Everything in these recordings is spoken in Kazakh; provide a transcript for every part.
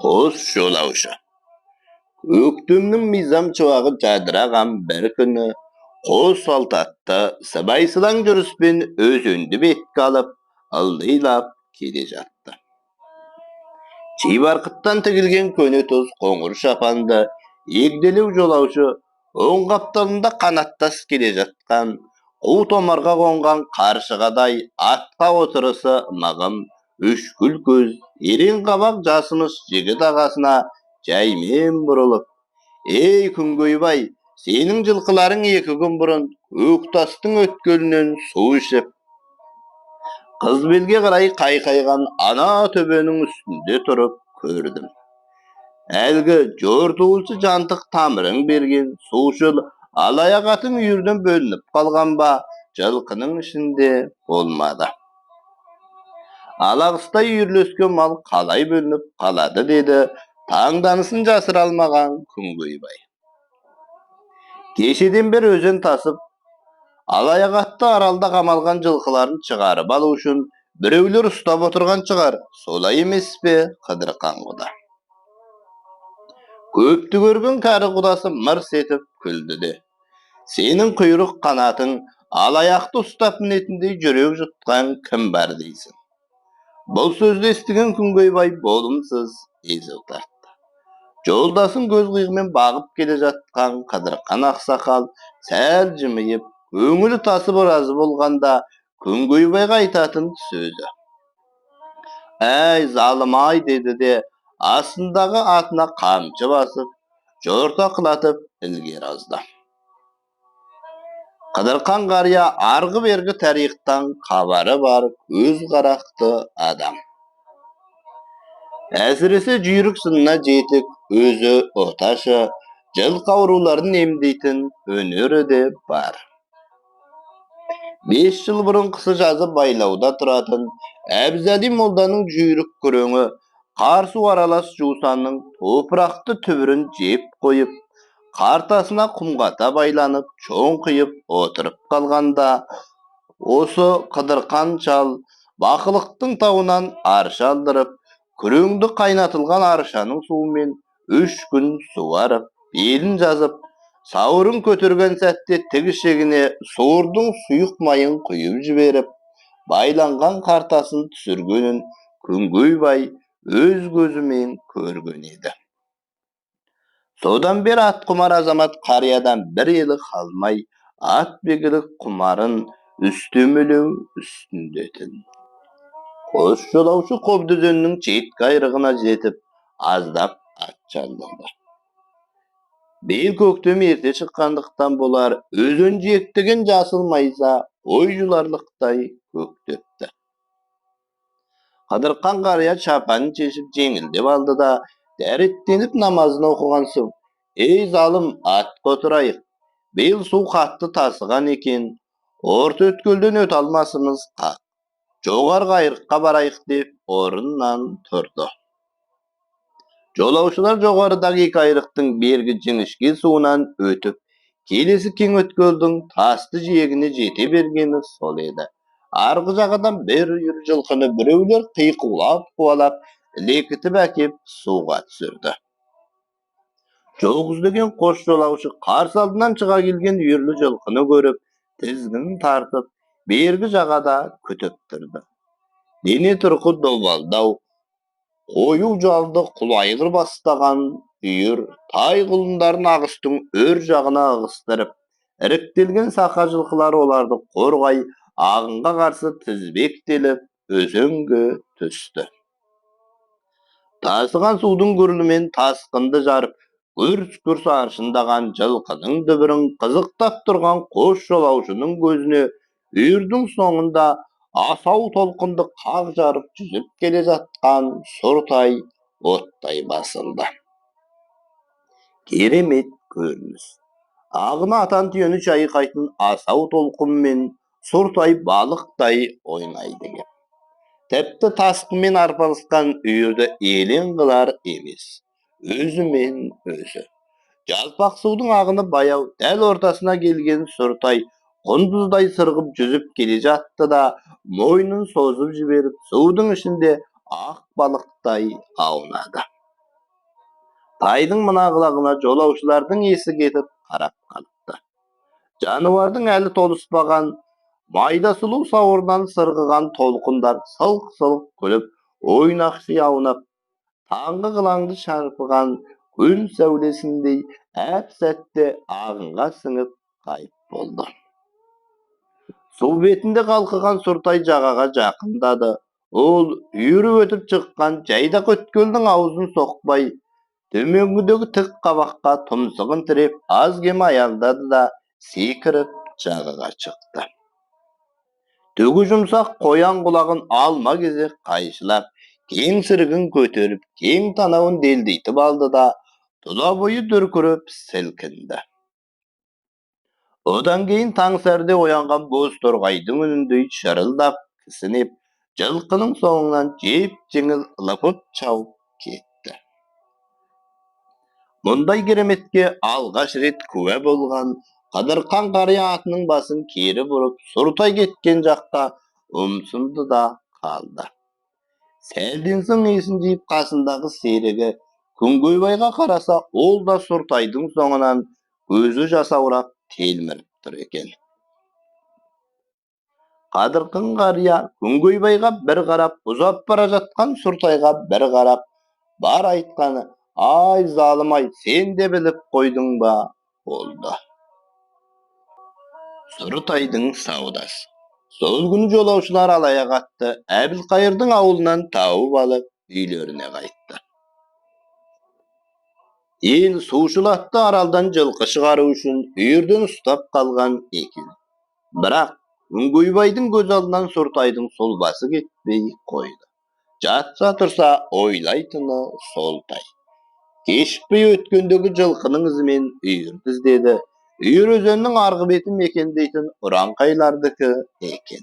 Қос жолаушы. Көктемнің мизам шуағы жадыраған бір күні қос салт атты сыбайсылаң жүріспен өзенді бетке алып, ылдилап келе жатты. Шибарқыттан тігілген көне тоз қоңыр шапанды егделеу жолаушы оң қапталында қанаттас келе жатқан қу томарға қонған қаршығадай атқа отырысы мығым, үшкүл көз, ерең қабақ жасымыш жігіт ағасына жаймен бұрылып: «Ей, Күнгейбай, сенің жылқыларың 2 күн бұрын Көктастың өткелінен су ішіп, Қызбелге қарай қайқайған ана төбенің үстінде тұрып көрдім. Әлгі жортуылшы жантық тамырың берген сушыл алаяқ атың үйірден бөлініп қалған ба, жылқының ішінде болмады. Алағыстай үйірлескен мал қалай бөлініп қалады?» – деді таңданысын жасыра алмаған Күнгейбай. Кешеден бері өзен тасып, алаяқ атты аралда қамалған жылқыларын шығарып алу үшін біреулер ұстап отырған шығар, солай емес пе, Қыдырқан құда? Көпті көрген кәрі құдасы мырс етіп күлді де: «Сенің құйрық қанатың алаяқты ұстап мінетіндей жүрек жұтқан кім бар дейсің?» Бұл сөзді естіген Күнгейбай болымсыз езу тартты. Жолдасын көз қиығымен бағып келе жатқан Қыдырқан ақсақал сәл жымиып, көңілі тасып разы болғанда Күнгейбайға айтатын сөзі: «Әй, залым-ай!» – деді де, астындағы атына қамшы басып, жортақлатып ілгері азды. Қыдырқан қария арғы-бергі тарихтан хабары бар көз қарақты адам. Әсіресе жүйрік сынына жетік, өзі оташы, жылқы ауруларын емдейтін өнері де бар. 5 жыл бұрын қысы жазы байлауда тұратын Әбзәли молданың жүйрік күреңі қар су аралас жусанның топырақты түбірін жеп қойып, қартасына құмғата байланып, шоңқиып отырып қалғанда, осы Қыдырқан шал Бақылықтың тауынан арша алдырып, күреңді қайнатылған аршаның суымен 3 күн суарып, белін жазып, сауырын көтерген сәтте тік ішегіне суырдың сұйық майын құйып жіберіп, байланған қартасын түсіргенін Күнгейбай өз көзімен көрген еді. Содан бері атқұмар азамат қариядан бір елі қалмай, ат бегілік құмарын үстемелеу үстінде-тін. Қос жолаушы Қобда өзенінің шеткі айрығына жетіп, аздап ат жалданды. Биыл көктем ерте шыққандықтан болар, өзен жиектеген жасыл майса ой жұларлықтай көктепті. Қыдырқан қария шапанын шешіп, жеңілдеп алды да, дәреттеніп намазын оқыған соң: «Ей, залым, атқа отырайық, биыл су қатты тасыған екен, орта өткелден өте алмасымыз қақ, жоғарғы айрыққа барайық», – деп орнынан тұрды. Жолаушылар жоғарыдағы екі айрықтың бергі жіңішке суынан өтіп, келесі кең өткелдің тасты жиегіне жете бергені сол еді, арғы жағадан бір үйір жылқыны біреулер қиқулап қуалап, лекітіп әкеп суға түсірді. Жоқ іздеген қос жолаушы қарсы алдынан шыға келген үйірлі жылқыны көріп, тізгінін тартып, бергі жағада күтіп тұрды. Дене тұрқы добалдау, қою жалды құлайғыр бастаған үйір тай құлындарын ағыстың өр жағына ығыстырып, іріктелген сақа жылқылар оларды қорғай, ағынға қарсы тізбектеліп өзенге түсті. Тасыған судың гүрілімен тасқынды жарып, гүрс гүрс аршындаған жылқының дүбірін қызықтап тұрған қос жолаушының көзіне үйірдің соңында асау толқынды қақ жарып жүзіп келе жатқан сұртай оттай басылды. Керемет көрініс! Ағыны атан түйені шайқайтын асау толқынмен сұртай балықтай ойнайды екен. Тіпті тасқынмен арпалысқан үйірді елең қылар емес, өзімен өзі. Жалпақ судың ағыны баяу, дәл ортасына келген сұртай құндыздай сырғып жүзіп келе жатты да, мойнын созып жіберіп, судың ішінде ақ балықтай аунады. Тайдың мына қылығына жолаушылардың есі кетіп қарап қалыпты. Жануардың әлі толыспаған майда сұлу сауырынан сырғыған толқындар сылқ-сылқ күліп, ойнақши аунап, таңғы қылаңды шарпыған күн сәулесіндей әп-сәтте ағынға сіңіп ғайып болды. Су бетінде қалқыған Сұртай жағаға жақындады. Ол үйіріп өтіп шыққан жайдақ өткелдің аузын соқпай, төменгідегі тік қабаққа тұмсығын тіреп аз-кем аялдады да секіріп жағаға шықты. Түгі жұмсақ қоян құлағын алма кезек қайшылап, кең сірігін көтеріп, кең танауын делдитіп алды да тұла бойы дүркіреп сілкінді. Одан кейін таң сәріде оянған боз торғайдың үніндей шырылдап кісінеп, жылқының соңынан жеп-жеңіл лыпып шауып кетті. Мұндай кереметке алғаш рет куә болған Қыдырқан қария атының басын кері бұрып, Сұртай кеткен жаққа ұмсынды да қалды. Сәлден соң есін жиып қасындағы серігі Күнгейбайға қараса, ол да Сұртайдың соңынан көзі жасаурап телміріп тұр екен. Қадырқан қария Күнгейбайға бір қарап, ұзап бара жатқан Сұртайға бір қарап, бар айтқаны: «Ай, залым-ай, сен де біліп қойдың ба?» болды. Сұртайдың саудасы. Сол күні жолаушылар алаяқ атты Әбілқайырдың ауылынан тауып алып, үйлеріне қайтты. Ел сушыл атты Аралдан жылқы шығару үшін үйірден ұстап қалған екен. Бірақ Күнгейбайдың көз алдынан Сұртайдың сұлбасы кетпей қойды. Жатса тұрса ойлайтыны сол тай. Кешікпей өткендегі жылқының ізімен үйірді іздеді. Үйір өзеннің арғы бетін мекендейтін ұраңқайлардікі екен.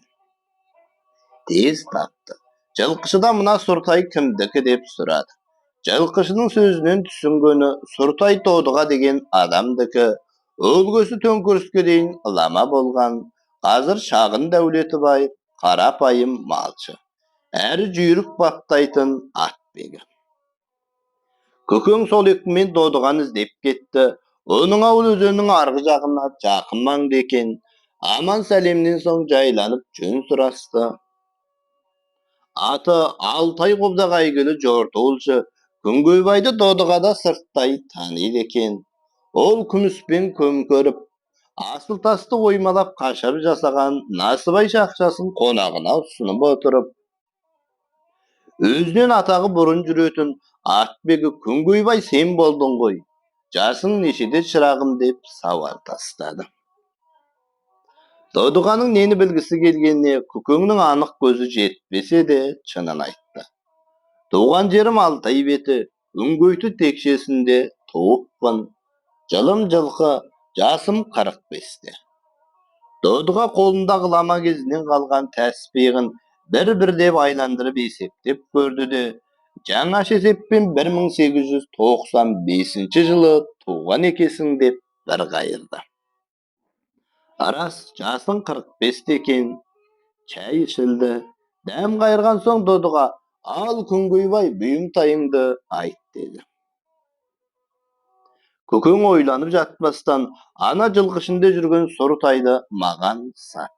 Тез тапты. Жылқышыдан мына Сұртай кімдікі деп сұрады. Жылқышының сөзінен түсінгені Сұртай Тодыға деген адамдікі, өлгесі төңкеріске дейін ылама болған, қазір шағын дәулеті бай, қарапайым малшы, әрі жүйрік баптайтын атбегі. Көкең сол екпінмен Додығаны іздеп кетті. Оның ауылы өзеннің арғы жағына жақын маңда екен. Аман сәлемнен соң жайланып жөн сұрасты. Аты Алтай қобдаға әйгілі жортуылшы Күнгейбайды Додығада сырттай таниды екен. Ол күміспен көмкеріп, асыл тасты оймалап қашап жасаған насыбай шақшасын қонағына ұсынып отырып, өзінен атағы бұрын жүретін атбегі Күнгейбай сен болдың ғой, жасың нешеде шырағым деп сауал тастады. Додығаның нені білгісі келгеніне Көкеңнің анық көзі жетпесе де шынын айтты. Туған жерім Алтай беті, Үңгөйті текшесінде туыппын. Жылым жылқы, жасым 45-те. Додыға қолындағы лама кезінен қалған тәспиғын бір-бірлеп айландырып есептеп көрді де, жаңаша есеппен 1895 жылы туған екесің деп бір қайырды. Рас, жасың 45-те екен. Шай ішілді. Дәм қайырған соң Додыға: «Ал, Күнгейбай, бұйымтайыңды айт», деді. Көкең ойланып жатпастан, ана жылқы ішінде жүрген Сұртайды маған сат.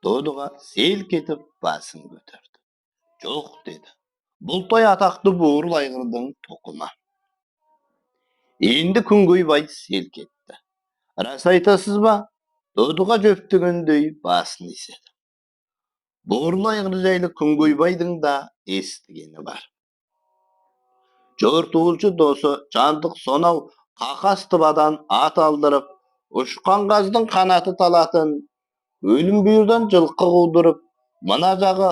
Додыға селк етіп басын көтерді. Жоқ, деді. Бұл тай атақты буырыл айғырдың тұқымы. Енді Күнгейбай селк етті. Рас айтасыз ба? Додыға жөптігендей басын изеді. Буырыл айғыр жайлы Күнгейбайдың да естігені бар. Жортуылшы досы Жандық сонау қақас тыбадан ат алдырып, ұшқан қаздың қанаты талатын, өлім бүйірден жылқы қудырып, мына жағы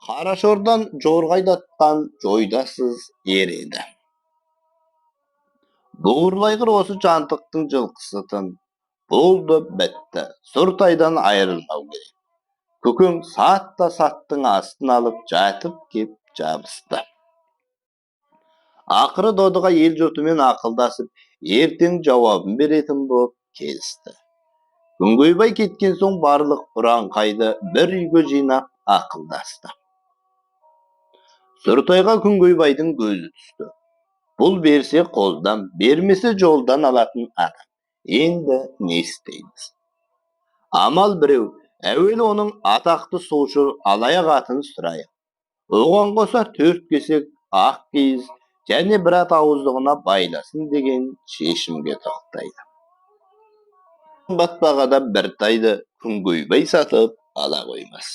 Қарашордан жорға айдатқан жойдасыз ер еді. Буырыл айғыр осы Жантықтың жылқысы-тын. Болды, бітті. Сұртайдан айырылмау керек. Көкең сат та саттың астын алып жатып кеп жабысты. Ақыры Додыға ел жұртымен ақылдасып, ертең жауабын беретін боп келісті. Күнгейбай кеткен соң барлық ұраңқайды бір үйге жинап ақылдасты. Сұртайға Күнгейбайдың көзі түсті. Бұл берсе қолдан, бермесе жолдан алатын адам. Енді не істейміз? Амал біреу, әуелі оның атақты сушы алаяқ атын сұрайық. Оған қоса 4 кесек ақ киіз және бір ат ауыздығына байласын деген шешімге тоқтайды. Батпағада бір тайды Күнгейбай сатып ала қоймас.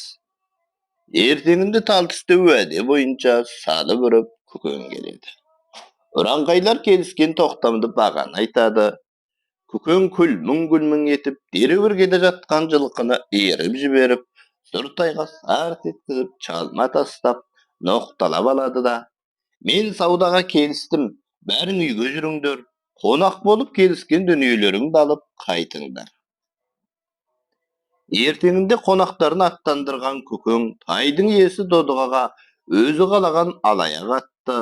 Ертеңінде тал түсте уәде бойынша салып ұрып Күкең келеді. Ұраңқайлар келіскен тоқтамды бағаны айтады. Күкең күлмің-күлмің етіп, дереу іргеде жатқан жылқыны иіріп жіберіп, Сұртайға сарт еткізіп чалма тастап, ноқталап алады да, мен саудаға келістім, бәрің үйге жүріңдер, қонақ болып келіскен дүниелеріңді алып қайтыңдар. Ертеңінде қонақтарын аттандырған Күкең тайдың иесі Додығаға өзі қалаған алаяқ атты,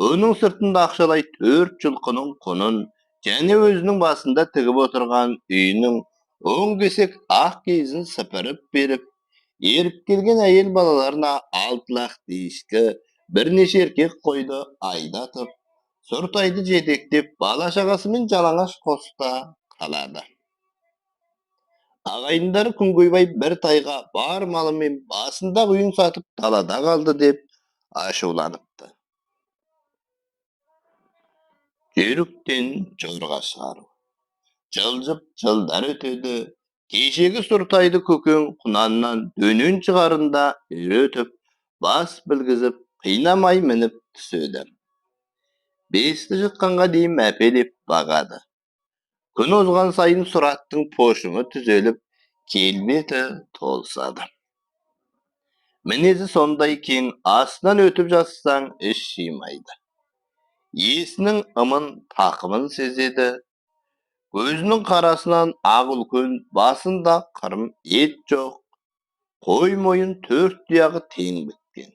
оның сыртында ақшалай 4 жылқының құнын және өзінің басында тігіп отырған үйінің 10 кесек ақ киізін сыпырып беріп, еріп келген әйел балаларына 6 лақ ешкі, бірнеше еркек қойды айдатып, Сұртайды жетектеп бала-шағасымен жалаңаш қоста қалады. Ағайындары Күнгейбай бір тайға бар малымен басындағы үйін сатып далада қалды деп ашуланыпты. Жүйріктен жорға шығару. Жылжып жылдар өтеді. Кешегі Сұртайды Көкең құнаннан дөнен шығарында үйретіп, бас білгізіп, қинамай мініп түседі. Бесті жыққанға дейін мәпелеп бағады. Күн озған сайын Сұраттың пошымы түзеліп, келбеті толысады. Мінезі сондай кең, астынан өтіп жатсаң іш жимайды. Иесінің ымын тақымын сезеді. Көзінің қарасынан ақ үлкен, басында қырым ет жоқ, қой мойын 4 тұяғы тең біткен.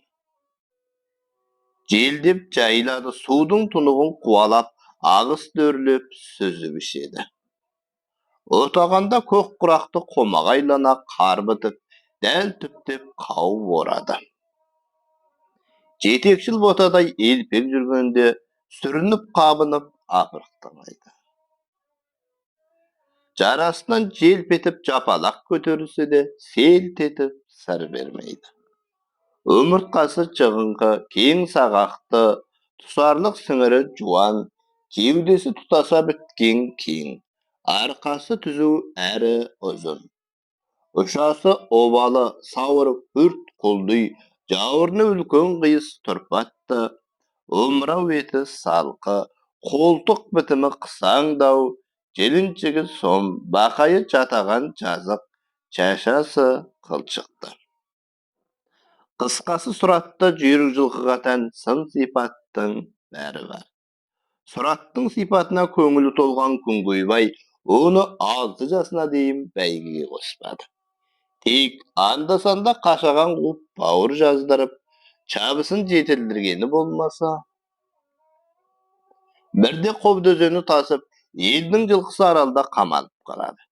Желдеп жайылады, судың тұнығын қуалап, ағыс дөрлеп сүзіп ішеді. Отағанда көк құрақты қомағайлана қарбытып, дәл түптеп қауып орады. Жетекшіл ботадай елпек жүргенде сүрініп қабынып апырықтамайды. Жарасынан желп етіп жапалақ көтерілсе де селт етіп сыр бермейді. Омыртқасы шығыңқы, кең сағақты, тұсарлық сіңірі жуан, кеудесі тұтаса біткен кең, арқасы түзу әрі ұзын. Ұшасы обалы, сауыры күрт құлдый, жауырыны үлкен қиыс тұрпатты, омырау еті салқы, қолтық бітімі қысаңдау, желіншігі сом, бақайы жатаған жазық, шашасы қылшықты. Қысқасы Сұратта жүйрік жылқыға тән сын сипаттың бәрі бар. Сұраттың сипатына көңілі толған Күнгейбай оны 6 жасына дейін бәйгеге қоспады. Тек анда-санда қашаған қуып бауыр жаздырып, чабысын жетілдіргені болмаса, бірде Қобда өзені тасып, елдің жылқысы аралда қамалып қалады.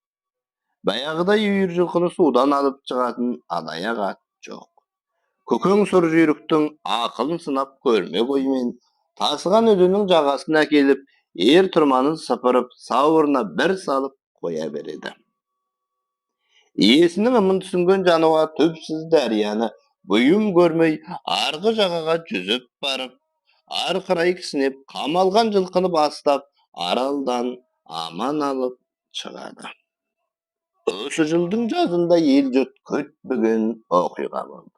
Баяғыдай үйір жылқыны судан алып шығатын алаяқ ат жоқ. Көкең сұр жүйріктің ақылын сынап көрмек оймен тасыған өзеннің жағасына әкеліп, ер тұрманын сыпырып, сауырына бір салып қоя береді. Иесінің ымын түсінген жануар түпсіз дарияны бұйым көрмей арғы жағаға жүзіп барып, арқырай кісінеп қамалған жылқыны бастап, аралдан аман алып шығады. Осы жылдың жазында ел жұрт күтпеген оқиға болды.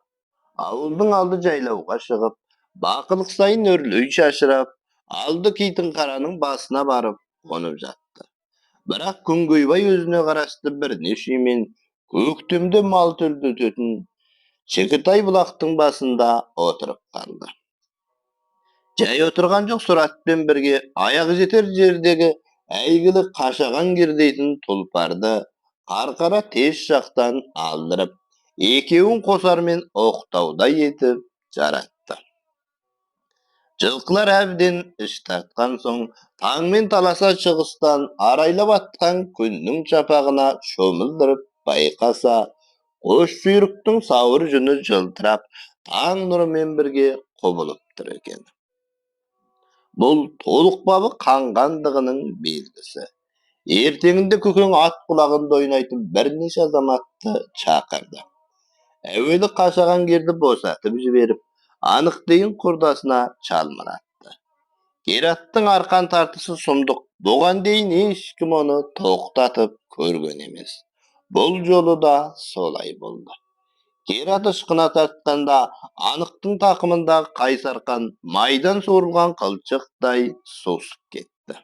Ауылдың алды жайлауға шығып, бақылық сайын өрлей шашырап, алды Кейтінқараның басына барып қонып жатты. Бірақ Күнгейбай өзіне қарасты бірнеше үймен көктемде мал төлдететін Шекітай бұлақтың басында отырып қалды. Жай отырған жоқ, Сұратпен бірге аяғы жетер жердегі әйгілі Қашаған кер дейтін тұлпарды Қарқара тез жақтан алдырып, екеуін қосармен оқтаудай етіп жаратты. Жылқылар әбден іш тартқан соң, таңмен таласа шығыстан арайлап атқан күннің шапағына шомылдырып байқаса, қос жүйріктің сауыр жүні жылтырап, таң нұрымен бірге құбылып тұр екен. Бұл толық бабы қанғандығының белгісі. Ертеңінде Көкең ат құлағын ойнайтын бірнеше азаматты шақырды. Әуелі Қашаған керді босатып жіберіп, Анық дейін құрдасына шалмыратты. Кер аттың арқан тартысы сұмдық, бұған дейін ешкім оны тоқтатып көрген емес. Бұл жолы да солай болды. Кер ат ышқына тартқанда Анықтың тақымындағы қайыс арқан майдан суырылған қылшықтай сусып кетті.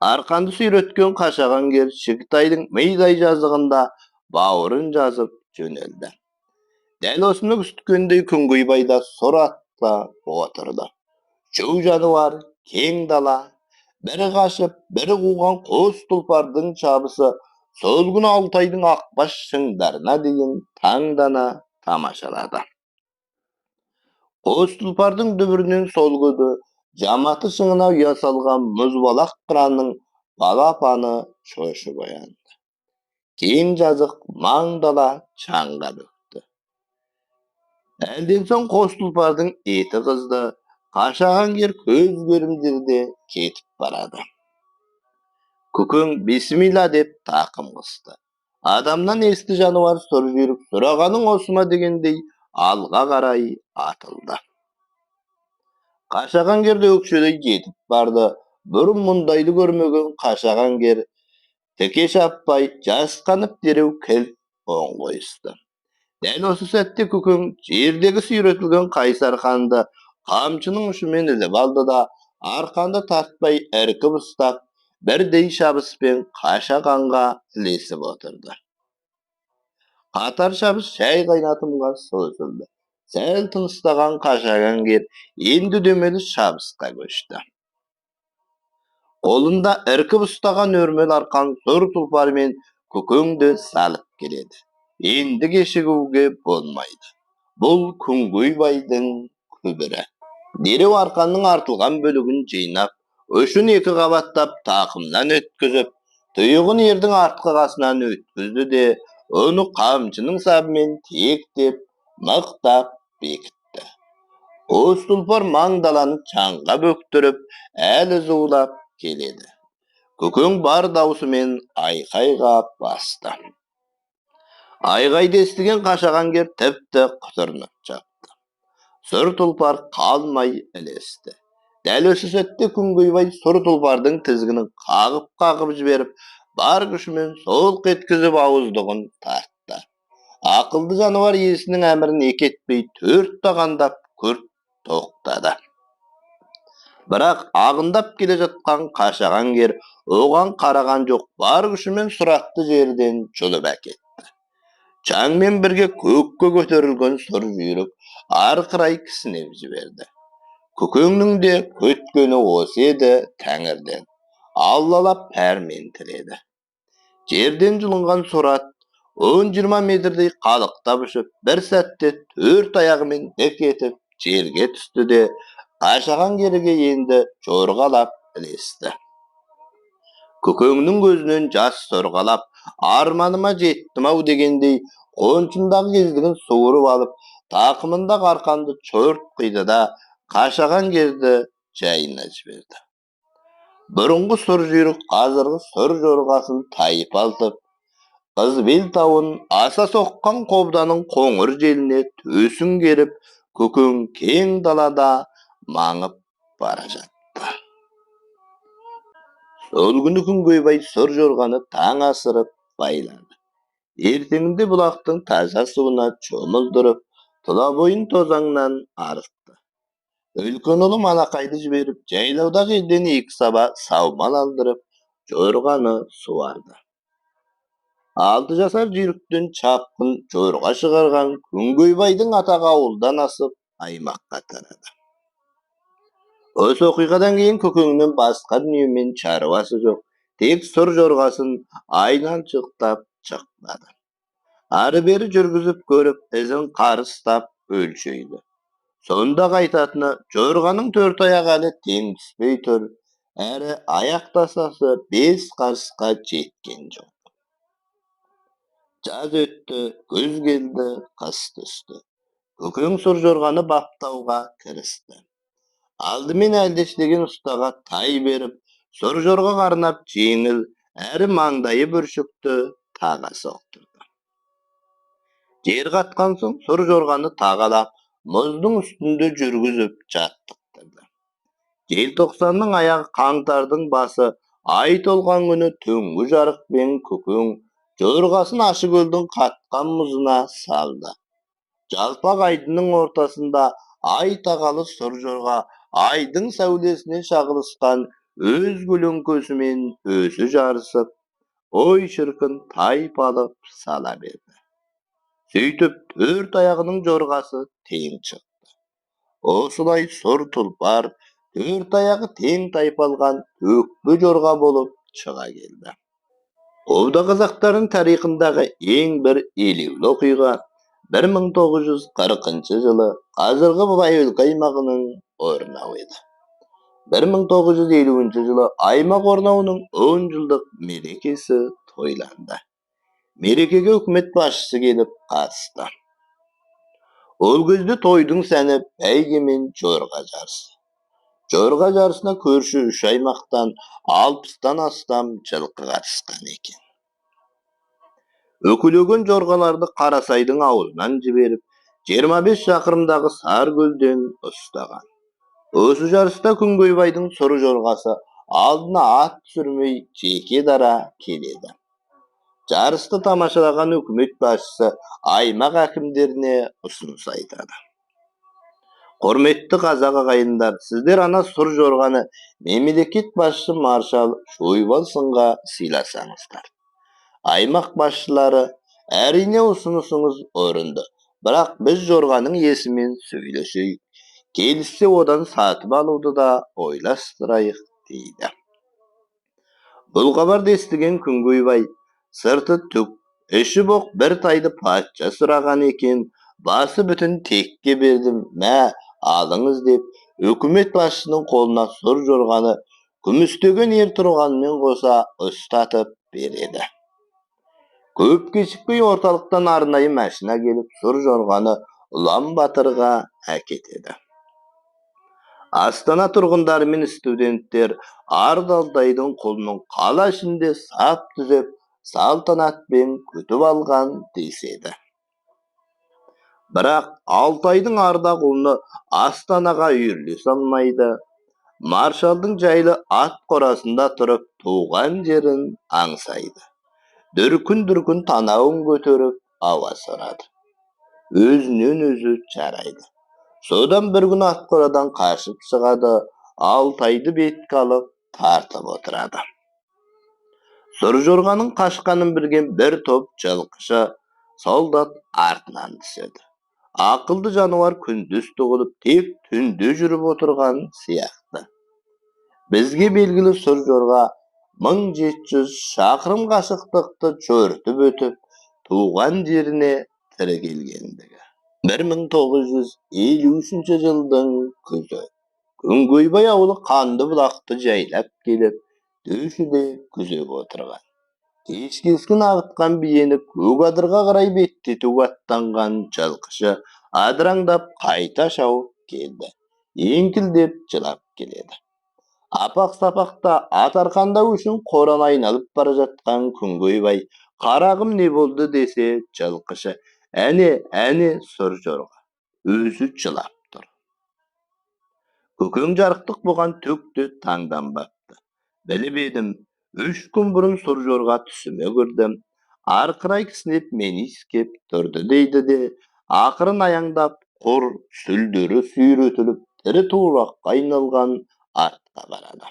Арқанды сүйреткен Қашаған кер Шігітайдың мидай жазығында бауырын жазып жөнелді. Дәл осыны күткендей Күнгейбай да сұр атқа отырды. Жау жануар, кең дала, бірі қашып, бірі қуған қос тұлпардың шабысы сол күні Алтайдың ақбас шыңдарына дейін таңдана тамашалады. Қос тұлпардың дүбірінен сол күні Жаматы шыңына ұя салған мұзбалақ қыранның балапаны шошып оянды. Кең жазық маң дала шаңға бөкті. Әлден соң қос тұлпардың еті қызды, Қашаған кер көз көрім жерде кетіп барады. Көкең бисмилла деп тақым қысты. Адамнан есті жануар сұр жүйрік сұрағаның осы ма дегендей алға қарай атылды. Қашаған керді өкшелей жетіп барды. Бұрын мұндайды көрмеген Қашаған кер тіке шаппай жасқанып дереу кілт оң қойысты. Дәл осы сәтте Көкең жердегі сүйретілген қайыс арқанды қамшының ұшымен іліп алды да, арқанды тартпай іркіп ұстап, бірдей шабыспен Қашағанға ілесіп отырды. Қатар шабыс шай қайнатымға созылды. Сәл тыныстаған Қашаған кер енді үдемелі шабысқа көшті. Қолында іркіп ұстаған өрмел арқан сұр тұлпармен Көкеңді салып келеді. Енді кешігуге болмайды. Бұл Күнгейбайдың күбірі. Дереу арқанның артылған бөлігін жинап, ұшын екі қабаттап тақымнан өткізіп, тұйығын ердің артқы қасынан өткізді де, оны қамшының сабымен тиектеп, мықтап бекітті. Қос тұлпар маң даланы шаңға бөктіріп, әлі зулап келеді. Көкең бар даусымен айқайға басты. Айғайды естіген Қашаған кер тіпті құтырынып чапты. Сұр тұлпар қалмай ілесті. Дәл осы сәтте Күнгейбай сұр тұлпардың тізгінін қағып-қағып жіберіп, бар күшімен солқ еткізіп ауыздығын тартты. Ақылды жануар иесінің әмірін екі етпей төрт тағандап күрт тоқтады. Бірақ ағындап келе жатқан Қашаған кер оған қараған жоқ, бар күшімен сұратты жерден жұлып әкетті. Чаңмен бірге көкке көтерілген сұр жүйрік ары қарай кісінеп жіберді. Көкеңнің де күткені осы еді тәңірден. Аллалап пәрмен тіледі. Жерден жұлынған сұр ат 10-20 метрдей қалықтап ұшып, бір сәтте төрт аяғымен дік етіп жерге түсті де, Қашаған керге енді жорғалап ілесті. Көкеңнің көзінен жас сорғалап, арманыма жеттім-ау дегендей, қоншындағы кездігін суырып алып, тақымындағы арқанды чорт қиды да, Қашаған керді жайына жіберді. Бұрынғы сұр жүйрік қазіргі сұр жорғасын тайпалтып, Қызбел тауын аса соққан қобданың қоңыр желіне төсін керіп, Көкең кең далада маңып бара жатты. Сол күні Күнгейбай сұр жорғаны таң асырып байлады. Ертеңінде бұлақтың таза суына чомылдырып, тұла бойын тозаңнан арылтты. Үлкен ұлы Малақайды жіберіп, жайлаудағы елден 2 саба саумал алдырып, жорғаны суарды. 6 жасар жүйріктен чапқын жорға шығарған Күнгейбайдың атағы ауылдан асып, аймаққа тарады. Осы оқиғадан кейін Көкеңнің басқа дүниемен шаруасы жоқ, тек сұр жорғасын айналшықтап шықпады. Ары-бері жүргізіп көріп, ізін қарыстап өлшейді. Сонда қайтатыны жорғаның төрт аяғы әлі тең түспей тұр, әрі аяқ тасасы 5 қарысқа жеткен жоқ. Жаз өтті, күз келді, қыс түсті. Көкең сұр жорғаны баптауға кірісті. Алдымен Әлдеш деген ұстаға тай беріп, сұр жорғаға арнап жеңіл, әрі маңдайы бүршікті таға соқтырды. Жер қатқан соң сұр жорғаны тағалап, мұздың үстінде жүргізіп жаттықтырды. Желтоқсанның аяғы, қаңтардың басы, ай толған күні түнгі жарықпен Көкең жорғасын Ащыкөлдің қатқан мұзына салды. Жалпақ айдынның ортасында ай тағалы сұр жорға айдың сәулесіне шағылысқан өз көлеңкесімен өзі жарысып, ой шіркін, тайпалып сала берді. Сөйтіп төрт аяғының жорғасы тең шықты. Осылай сұр тұлпар төрт аяғы тең тайпалған төкпе жорға болып шыға келді. Қобда қазақтарының тарихындағы ең бір елеулі оқиға 1940 жылы қазіргі Баянөлкі аймағының орнауы еді. 1950 жылы аймақ орнауының 10 жылдық мерекесі тойланды. Мерекеге үкімет басшысы келіп қатысты. Ол кезде тойдың сәні бәйге мен жорға жарысы. Жорға жарысына көрші үш аймақтан 60-тан астам жылқы қатысқан екен. Өкілеген жорғаларды Қарасайдың аузынан жіберіп, 25 шақырымдағы Саркөлден ұстаған. Осы жарыста Күнгейбайдың сұр жорғасы алдына ат түсірмей жеке дара келеді. Жарысты тамашалаған үкімет басшысы аймақ әкімдеріне ұсыныс айтады. Құрметті қазақ ағайындар, сіздер ана сұр жорғаны мемлекет басшысы маршал Шойбалсынға сыйласаңыздар. Аймақ басшылары, әрине ұсынысыңыз орынды, бірақ біз жорғаның иесімен сөйлесейік, келіссе одан сатып алуды да ойластырайық дейді. Бұл хабарды естіген Күнгейбай, сырты түк, іші боқ бір тайды патша сұраған екен, басы бүтін текке бердім, мә, алыңыз деп, үкімет басшысының қолына сұр жорғаны күмістеген ер тұрғанмен қоса ұстатып береді. Көп кешікпей орталықтан арнайы машина келіп, сұр жорғаны Ұлан батырға әкетеді. Астана тұрғындары мен студенттер Ардалтайдың құлынын қала ішінде сап түзеп, салтанатпен күтіп алған деседі. Бірақ Алтайдың арда құлыны Астанаға үйірлесе алмайды. Маршалдың жайлы ат қорасында тұрып туған жерін аңсайды. Дүркін-дүркін танауын көтеріп ауа сорады. Өзінен өзі жарайды. Содан бір күн ат қорадан қашып шығады, Алтайды бетке алып тартып отырады. Сұр жорғаның қашқанын білген бір топ жылқышы солдат артынан түседі. Ақылды жануар күндіз тұғылып, тек түнде жүріп отырған сияқты. Бізге белгілі сұр жорға 1700 шақырым қашықтықты жортып өтіп, туған жеріне тірі келгендігі. 1953 жылдың күзі. Күнгейбай ауылы қанды бұлақты жайлап келіп, төшіде күзеп отырған. Кеш кесkin ағытқан биені көк адырға қарай беттетуге аттанған жылқышы адыраңдап қайта шауып келді. Еңкілдеп жылап келеді. Апақ-сапақта ат арқандау үшін қораны айналып бара жатқан Күнгейбай, қарағым не болды десе, жылқышы, әне, әне сұр жорға, өзі жылап тұр. Көкең жарықтық бұған түк те таңданбапты. Біліп едім, 3 күн бұрын сұр жорға түсіме кірдім, арқырай кісінеп мені иіскеп тұрды дейді де, ақырын аяңдап, құр сүлдері сүйретіліп, тірі тураққа айналған атқа қарады.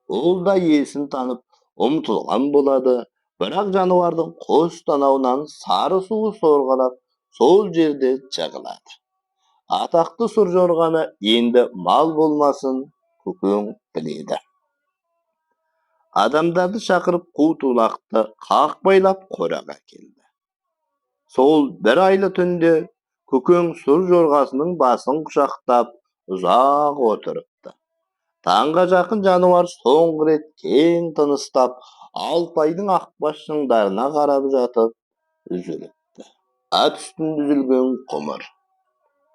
Ол да иесін танып, ұмтылған болады, бірақ жануардың қос танауынан сары суы сорғалап, сол жерде жығылады. Атақты сұр жорғаны енді мал болмасын Көкең біледі. Адамдарды шақырып қу тулақты қақпайлап қораға келді. Сол бір айлы түнде Көкең сұр жорғасының басын құшақтап ұзақ отырыпты. Таңға жақын жануар соңғы рет кең тыныстап, Алтайдың ақбас шыңдарына қарап жатып үзіліпті. Ат үстінде үзілген құмыр.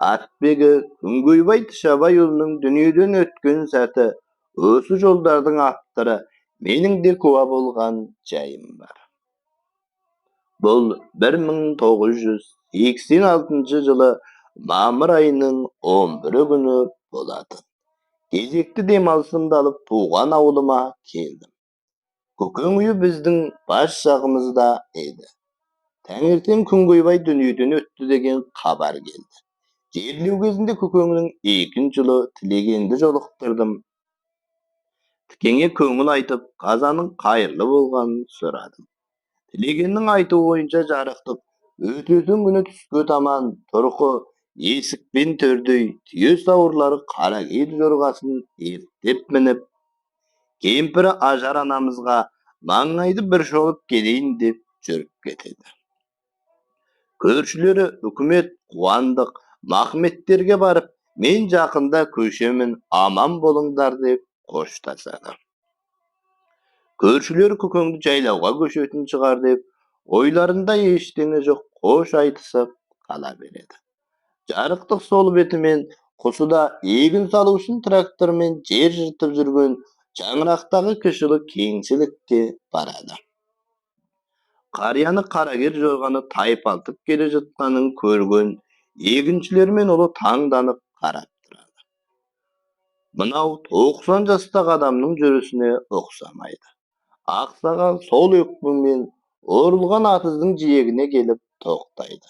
Атбегі Күнгейбай Тышабайұлының дүниеден өткен сәті осы жолдардың авторы менің де куә болған жайым бар. Бұл 1986 жылы мамыр айының 11 күні болатын. Кезекті демалысымды алып туған ауылыма келдім. Көкең үйі біздің бас жағымызда еді. Таңертең Күнгейбай дүниеден өтті деген хабар келді. Жерлеу кезінде көкеңнің екінші ұлы Тілегенді жолықтырдым. Тікеңе көңіл айтып, қазаның қайырлы болғанын сұрадым. Тілегеннің айтуы бойынша жарықтық өтетін күні түске таман тұрқы есік пен төрдей түйе сауырлары қарагер жорғасын ерттеп мініп, кемпірі Ажар анамызға маңайды бір шолып келейін деп жүріп кетеді. Көршілері Үкімет, Қуандық, Махметтерге барып, мен жақында көшемін, аман болыңдар деп қоштасады. Көршілері көкеңді жайлауға көшетін шығар деп, ойларында ештеңе жоқ, қош айтысып қала береді. Жарықтық сол бетімен құсыда егін салу үшін трактормен жер жыртып жүрген шаңырақтағы кіші ұлы Кеңшілікке барады. Қарияны қарагер жорғаны тайпалтып келе жатқанын көрген егіншілер мен ұлы таңданып қарап тұрады. Мынау 90 жастағы адамның жүрісіне ұқсамайды. Ақсақал сол өкпімен орылған атыздың жиегіне келіп тоқтайды.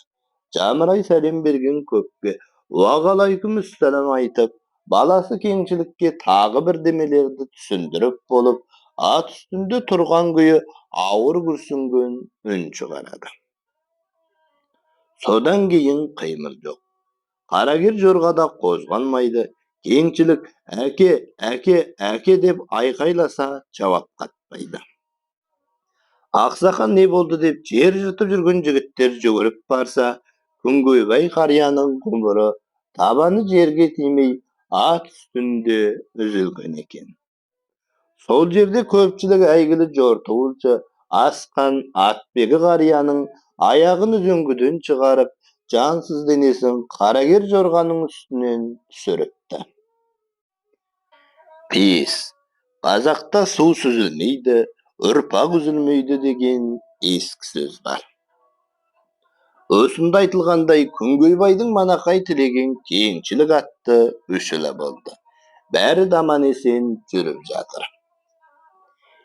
Жамырай сәлем берген көпке уағалайкүмүссәлем айтып, баласы Кеңшілікке тағы бірдемелерді түсіндіріп болып, ат үстінде тұрған күйі ауыр күрсінген үн шығарады. Содан кейін қимыл жоқ. Қарагер жорғада қозғалмайды. Кеңшілік әке, әке, әке деп айқайласа жауап қатпайды. Ақсақал не болды деп жер жыртып жүрген жігіттер жүгіріп барса, Күнгейбай қарияның ғұмыры табаны жерге тимей ат үстінде үзілген екен. Сол жерде көпшілік әйгілі жортуылшы Асқан атбегі қарияның аяғын үзеңгіден шығарып, жансыз денесін қарагер жорғаның үстінен түсіріпті. Пес, қазақта су сүзілмейді, ұрпақ үзілмейді деген ескі сөз бар. Осында айтылғандай Күнгейбайдың Манақай, Тілеген, Кеңшілік атты үш ұлы болды. Бәрі де аман-есен жүріп жатыр.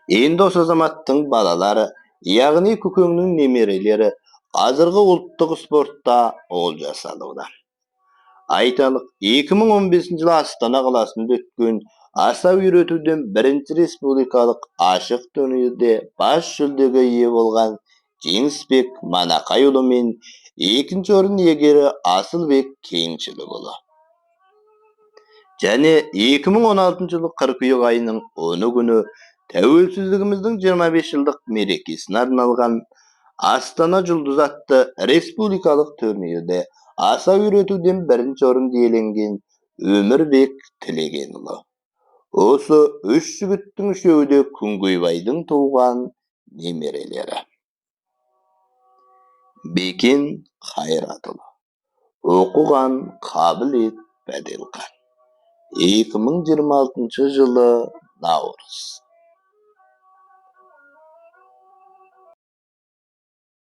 Енді осы азаматтың балалары, яғни көкеңнің немерелері қазіргі ұлттық спортта олжа салуда. Айталық, 2015 жылы Астана қаласында өткен асау үйретуден бірінші республикалық ашық турнирде бас жүлдеге ие болған Жеңісбек Манақайұлы мен екінші орын иегері Асылбек Кеңшілікұлы. Және 2016 жылы қыркүйек айының 10 күні тәуелсіздігіміздің 25 жылдық мерекесіне арналған Астана жұлдызы атты республикалық турнирде асау үйретуден бірінші орынды иеленген Өмірбек Тілегенұлы. Осы үш жігіттің үшеуі де Күнгейбайдың туған немерелері. Бекен Қайратұлы. Оқыған Қабілет Бәделхан. 2026 жылы наурыз.